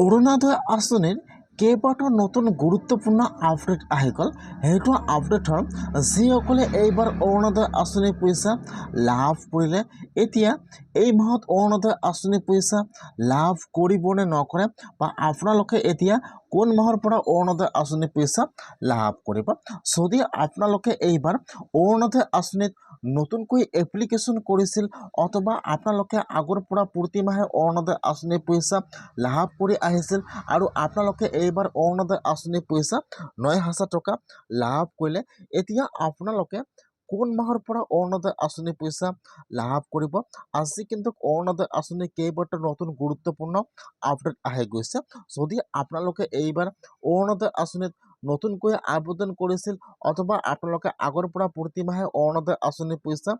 অৰুণোদয় আঁচনিৰ কেইবাটাও নতুন গুৰুত্বপূৰ্ণ আপডেট আহি গ'ল। সেইটো আপডেট হ'ল, যিসকলে এইবাৰ অৰুণোদয় আঁচনিৰ পইচা লাভ কৰিলে, এতিয়া এই মাহত অৰুণোদয় আঁচনিৰ পইচা লাভ কৰিব নে নকৰে বা আপোনালোকে এতিয়া কোন মাহৰ পৰা অৰুণোদয় আঁচনিৰ পইচা লাভ কৰিব। যদি আপোনালোকে এইবাৰ অৰুণোদয় আঁচনিত নতুনকৈ এপ্লিকেশ্যন কৰিছিল অথবা আপোনালোকে আগৰ পৰা প্ৰতিমাহে অৰুণোদয় আঁচনিৰ পইচা লাভ কৰি আহিছিল আৰু আপোনালোকে এইবাৰ অৰুণোদয় আঁচনিৰ পইচা 9000 টকা লাভ কৰিলে, এতিয়া আপোনালোকে কোন মাহৰ পৰা অৰুণোদয় আঁচনিৰ পইচা লাভ কৰিব? আজি কিন্তু অৰুণোদয় আঁচনিৰ কেইবাটাও নতুন গুৰুত্বপূৰ্ণ আপডেট আহি গৈছে। যদি আপোনালোকে এইবাৰ অৰুণোদয় আঁচনিত নতুনকৈ আবেদন কৰিছিল অথবা আপোনালোকে আগৰ পৰা প্ৰতিমাহে অৰুণোদয় আঁচনিৰ পইচা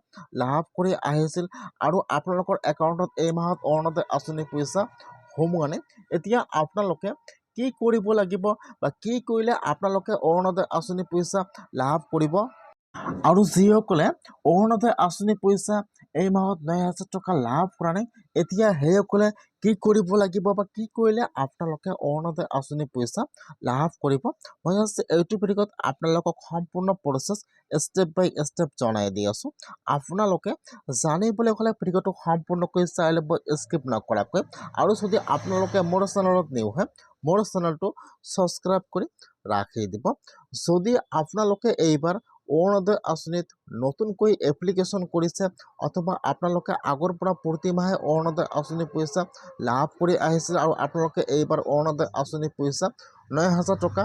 লাভ কৰি আহিছিল আৰু আপোনালোকৰ একাউণ্টত এই মাহত অৰুণোদয় আঁচনিৰ পইচা সোমোৱা নাই, এতিয়া আপোনালোকে কি কৰিব লাগিব বা কি কৰিলে আপোনালোকে অৰুণোদয় আঁচনিৰ পইচা লাভ কৰিব আৰু যিসকলে অৰুণোদয় আঁচনিৰ পইচা এই মাহত 9000 টকা লাভ কৰা নাই, এতিয়া সেইসকলে কি কৰিব লাগিব বা কি কৰিলে আপোনালোকে অৰুণোদয় আঁচনিৰ পইচা লাভ কৰিব, মই আজি এইটো ভিডিঅ'ত আপোনালোকক সম্পূৰ্ণ প্ৰচেছ ষ্টেপ বাই ষ্টেপ জনাই দি আছোঁ। আপোনালোকে জানিবলৈ হ'লে ভিডিঅ'টো সম্পূৰ্ণকৈ চাই ল'ব, স্কিপ নকৰাকৈ। আৰু যদি আপোনালোকে মোৰ চেনেলত নিউ হয়, মোৰ চেনেলটো ছাবস্ক্ৰাইব কৰি ৰাখি দিব। যদি আপোনালোকে এইবাৰ অৰুণোদয় আঁচনিত নতুনকৈ এপ্লিকেশ্যন কৰিছে অথবা আপোনালোকে আগৰ পৰা প্ৰতিমাহে অৰুণোদয় আঁচনিৰ পইচা লাভ কৰি আহিছিল আৰু আপোনালোকে এইবাৰ অৰুণোদয় আঁচনিৰ পইচা 9000 টকা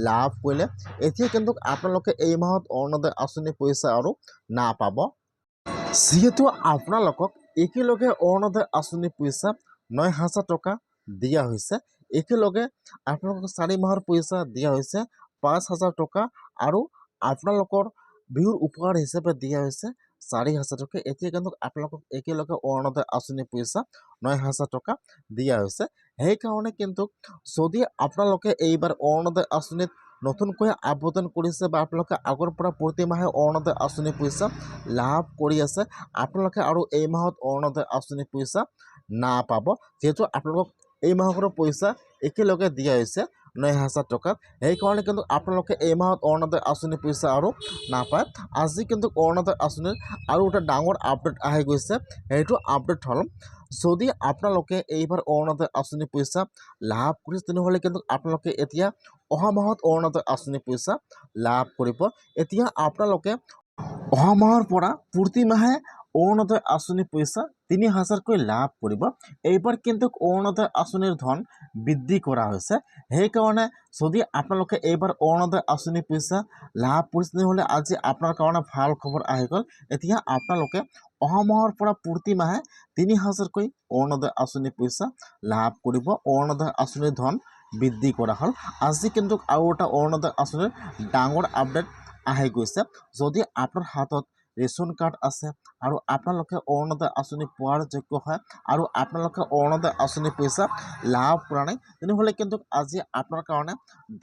লাভ কৰিলে, এতিয়া কিন্তু আপোনালোকে এই মাহত অৰুণোদয় আঁচনিৰ পইচা আৰু নাপাব। যিহেতু আপোনালোকক একেলগে অৰুণোদয় আঁচনিৰ পইচা 9000 টকা দিয়া হৈছে, একেলগে আপোনালোকক 4 মাহৰ পইচা দিয়া হৈছে 5000 টকা আৰু আপোনালোকৰ বিহুৰ উপহাৰ হিচাপে দিয়া হৈছে 4000 টকা। এতিয়া কিন্তু আপোনালোকক একেলগে অৰুণোদয় আঁচনিৰ পইচা 9000 টকা দিয়া হৈছে। সেইকাৰণে কিন্তু যদি আপোনালোকে এইবাৰ অৰুণোদয় আঁচনিত নতুনকৈ আবেদন কৰিছে বা আপোনালোকে আগৰ পৰা প্ৰতিমাহে অৰুণোদয় আঁচনিৰ পইচা লাভ কৰি আছে, আপোনালোকে আৰু এই মাহত অৰুণোদয় আঁচনিৰ পইচা নাপাব। যিহেতু আপোনালোকক এই মাহৰ পইচা একেলগে দিয়া হৈছে 9000 টকাত, সেইকাৰণে কিন্তু আপোনালোকে এই মাহত অৰুণোদয় আঁচনিৰ পইচা আৰু নাপায়। আজি কিন্তু অৰুণোদয় আঁচনিৰ আৰু এটা ডাঙৰ আপডেট আহি গৈছে। সেইটো আপডেট হ'ল, যদি আপোনালোকে এইবাৰ অৰুণোদয় আঁচনিৰ পইচা লাভ কৰিছে, তেনেহ'লে কিন্তু আপোনালোকে এতিয়া অহা মাহত অৰুণোদয় আঁচনিৰ পইচা লাভ কৰিব। এতিয়া আপোনালোকে অহা মাহৰ পৰা প্ৰতিমাহে অৰুণোদয় আঁচনিৰ পইচা 3000কৈ লাভ কৰিব। এইবাৰ কিন্তু অৰুণোদয় আঁচনিৰ ধন বৃদ্ধি কৰা হৈছে। সেইকাৰণে যদি আপোনালোকে এইবাৰ অৰুণোদয় আঁচনিৰ পইচা লাভ কৰিছে, তেনেহ'লে আজি আপোনাৰ কাৰণে ভাল খবৰ আহি গ'ল। এতিয়া আপোনালোকে অহা মাহৰ পৰা প্ৰতিমাহে 3000কৈ অৰুণোদয় আঁচনিৰ পইচা লাভ কৰিব। অৰুণোদয় আঁচনিৰ ধন বৃদ্ধি কৰা হ'ল। আজি কিন্তু আৰু এটা অৰুণোদয় আঁচনিৰ ডাঙৰ আপডেট আহি গৈছে। যদি আপোনাৰ হাতত ৰেচন কাৰ্ড আছে আৰু আপোনালোকে অৰুণোদয় আঁচনি পোৱাৰ যোগ্য হয় আৰু আপোনালোকে অৰুণোদয় আঁচনিৰ পইচা লাভ কৰা নাই, তেনেহ'লে কিন্তু আজি আপোনাৰ কাৰণে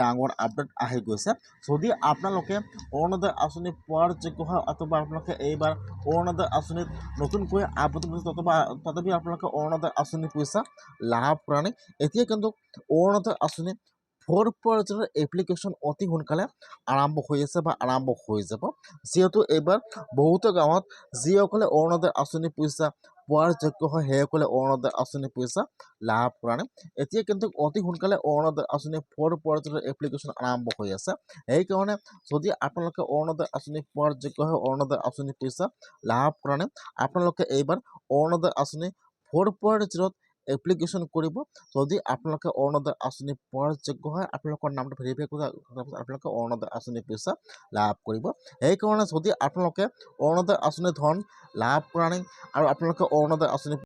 ডাঙৰ আপডেট আহি গৈছে। যদি আপোনালোকে অৰুণোদয় আঁচনি পোৱাৰ যোগ্য হয় অথবা আপোনালোকে এইবাৰ অৰুণোদয় আঁচনিত নতুনকৈ আবেদন কৰিছে অথবা তথাপি আপোনালোকে অৰুণোদয় আঁচনিৰ পইচা লাভ কৰা নাই, এতিয়া কিন্তু অৰুণোদয় আঁচনি 4.0ৰ এপ্লিকেশ্যন অতি সোনকালে আৰম্ভ হৈ আছে বা আৰম্ভ হৈ যাব। যিহেতু এইবাৰ বহুতো গাঁৱত যিসকলে অৰুণোদয় আঁচনিৰ পইচা পোৱাৰ যোগ্য হয়, সেইসকলে অৰুণোদয় আঁচনিৰ পইচা লাভ কৰা নাই। এতিয়া কিন্তু অতি সোনকালে অৰুণোদয় আঁচনি 4.0ৰ এপ্লিকেশ্যন আৰম্ভ হৈ আছে। সেইকাৰণে যদি আপোনালোকে অৰুণোদয় আঁচনি পোৱাৰ যোগ্য হয়, অৰুণোদয় আঁচনিৰ পইচা লাভ কৰা নাই, আপোনালোকে এইবাৰ অৰুণোদয় আঁচনি 4.0ত এপ্লিকেশ্যন কৰিব। যদি আপোনালোকে অৰুণোদয় আঁচনি পোৱাৰ যোগ্য হয়, আপোনালোকৰ নামটো ভেৰিফাই কৰি তাৰপিছত আপোনালোকে অৰুণোদয় আঁচনিৰ পইচা লাভ কৰিব। সেইকাৰণে যদি আপোনালোকে অৰুণোদয় আঁচনিৰ ধন লাভ কৰা নাই আৰু আপোনালোকে অৰুণোদয় আঁচনি